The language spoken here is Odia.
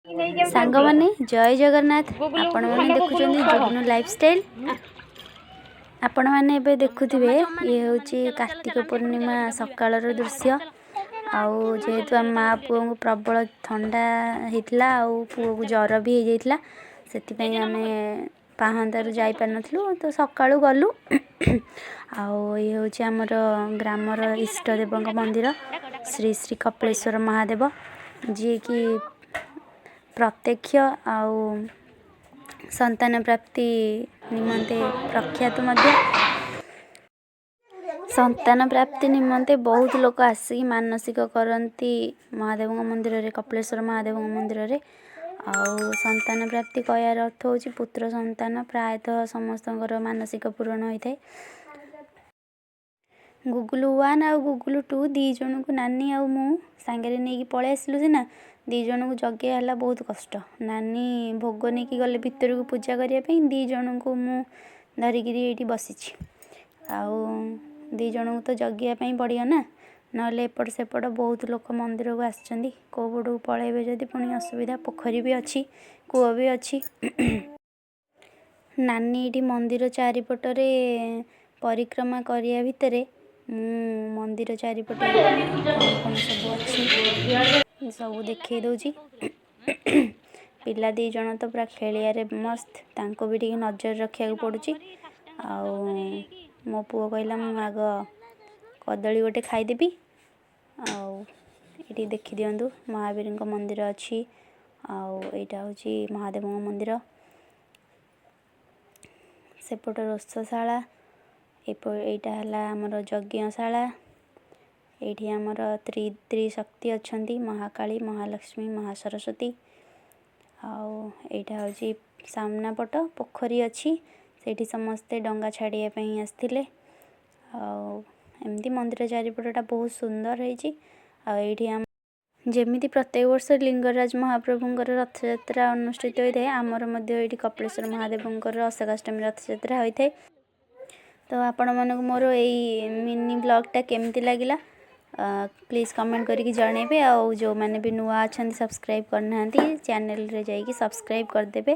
ସାଙ୍ଗମାନେ, ଜୟ ଜଗନ୍ନାଥ। ଆପଣମାନେ ଦେଖୁଛନ୍ତି ଜୁଗ୍ନୁ ଲାଇଫଷ୍ଟାଇଲ୍। ଆପଣମାନେ ଏବେ ଦେଖୁଥିବେ, ଇଏ ହେଉଛି କାର୍ତ୍ତିକ ପୂର୍ଣ୍ଣିମା ସକାଳର ଦୃଶ୍ୟ। ଆଉ ଯେହେତୁ ଆମ ମା ପୁଅଙ୍କୁ ପ୍ରବଳ ଥଣ୍ଡା ହେଇଥିଲା ଆଉ ପୁଅକୁ ଜ୍ୱର ବି ହେଇଯାଇଥିଲା, ସେଥିପାଇଁ ଆମେ ପାହାନ୍ତାରୁ ଯାଇପାରିନଥିଲୁ, ତ ସକାଳୁ ଗଲୁ। ଆଉ ଇଏ ହେଉଛି ଆମର ଗ୍ରାମର ଇଷ୍ଟ ଦେବଙ୍କ ମନ୍ଦିର, ଶ୍ରୀ ଶ୍ରୀ କପିଳେଶ୍ୱର ମହାଦେବ, ଯିଏକି ପ୍ରତ୍ୟକ୍ଷ ଆଉ ସନ୍ତାନ ପ୍ରାପ୍ତି ନିମନ୍ତେ ପ୍ରଖ୍ୟାତ ମଧ୍ୟ। ସନ୍ତାନ ପ୍ରାପ୍ତି ନିମନ୍ତେ ବହୁତ ଲୋକ ଆସିକି ମାନସିକ କରନ୍ତି ମହାଦେବଙ୍କ ମନ୍ଦିରରେ, କପିଳେଶ୍ୱର ମହାଦେବଙ୍କ ମନ୍ଦିରରେ। ଆଉ ସନ୍ତାନ ପ୍ରାପ୍ତି କହିବାର ଅର୍ଥ ହେଉଛି ପୁତ୍ର ସନ୍ତାନ। ପ୍ରାୟତଃ ସମସ୍ତଙ୍କର ମାନସିକ ପୂରଣ ହୋଇଥାଏ। ଗୁଗୁଲୁ 1 ଆଉ ଗୁଗୁଲୁ 2 ଦୁଇ ଜଣଙ୍କୁ ନାନୀ ଆଉ ମୁଁ ସାଙ୍ଗରେ ନେଇକି ପଳେଇ ଆସିଲୁ ସିନା, ଦୁଇ ଜଣଙ୍କୁ ଜଗିବା ହେଲା ବହୁତ କଷ୍ଟ। ନାନୀ ଭୋଗ ନେଇକି ଗଲେ ଭିତରକୁ ପୂଜା କରିବା ପାଇଁ, ଦୁଇ ଜଣଙ୍କୁ ମୁଁ ଧରିକିରି ଏଇଠି ବସିଛି। ଆଉ ଦୁଇ ଜଣଙ୍କୁ ତ ଜଗିବା ପାଇଁ ପଡ଼ିବ ନା, ନହେଲେ ଏପଟ ସେପଟ ବହୁତ ଲୋକ ମନ୍ଦିରକୁ ଆସିଛନ୍ତି, କେଉଁ ପଟକୁ ପଳେଇବେ ଯଦି ପୁଣି ଅସୁବିଧା। ପୋଖରୀ ବି ଅଛି, କୂଅ ବି ଅଛି। ନାନୀ ଏଇଠି ମନ୍ଦିର ଚାରିପଟରେ ପରିକ୍ରମା କରିବା ଭିତରେ ମୁଁ ମନ୍ଦିର ଚାରିପଟେ କ'ଣ କ'ଣ ସବୁ ଅଛି ସବୁ ଦେଖେଇ ଦେଉଛି। ପିଲା ଦୁଇ ଜଣ ତ ପୁରା ଖେଳିବାରେ ମସ୍ତ, ତାଙ୍କୁ ବି ଟିକେ ନଜର ରଖିବାକୁ ପଡ଼ୁଛି। ଆଉ ମୋ ପୁଅ କହିଲା, ମୁଁ ଆଗ କଦଳୀ ଗୋଟେ ଖାଇଦେବି। ଆଉ ଏଇଠି ଦେଖିଦିଅନ୍ତୁ, ମହାବୀରଙ୍କ ମନ୍ଦିର ଅଛି ଆଉ ଏଇଟା ହେଉଛି ମହାଦେବଙ୍କ ମନ୍ଦିର। ସେପଟ ରୋଷଶାଳା, ଏଇଟା ହେଲା ଆମର ଯଜ୍ଞଶାଳା। ଏଇଠି ଆମର ତ୍ରିଶକ୍ତି ଅଛନ୍ତି, ମହାକାଳୀ, ମହାଲକ୍ଷ୍ମୀ, ମହାସରସ୍ୱତୀ। ଆଉ ଏଇଟା ହେଉଛି ସାମ୍ନା ପଟ ପୋଖରୀ ଅଛି, ସେଇଠି ସମସ୍ତେ ଡଙ୍ଗା ଛାଡ଼ିବା ପାଇଁ ଆସିଥିଲେ। ଆଉ ଏମିତି ମନ୍ଦିର ଚାରିପଟଟା ବହୁତ ସୁନ୍ଦର ହେଇଛି। ଆଉ ଏଇଠି ଆମ ଯେମିତି ପ୍ରତ୍ୟେକ ବର୍ଷ ଲିଙ୍ଗରାଜ ମହାପ୍ରଭୁଙ୍କର ରଥଯାତ୍ରା ଅନୁଷ୍ଠିତ ହୋଇଥାଏ, ଆମର ମଧ୍ୟ ଏଇଠି କପିଳେଶ୍ୱର ମହାଦେବଙ୍କର ଅଶୋକାଷ୍ଟମୀ ରଥଯାତ୍ରା ହୋଇଥାଏ। ତ ଆପଣମାନଙ୍କୁ ମୋର ଏଇ ମିନି ବ୍ଲଗ୍ଟା କେମିତି ଲାଗିଲା, ପ୍ଲିଜ୍ କମେଣ୍ଟ କରିକି ଜଣାଇବେ। ଆଉ ଯେଉଁମାନେ ବି ନୂଆ ଅଛନ୍ତି, ସବସ୍କ୍ରାଇବ୍ କରିନାହାନ୍ତି, ଚ୍ୟାନେଲରେ ଯାଇକି ସବସ୍କ୍ରାଇବ୍ କରିଦେବେ।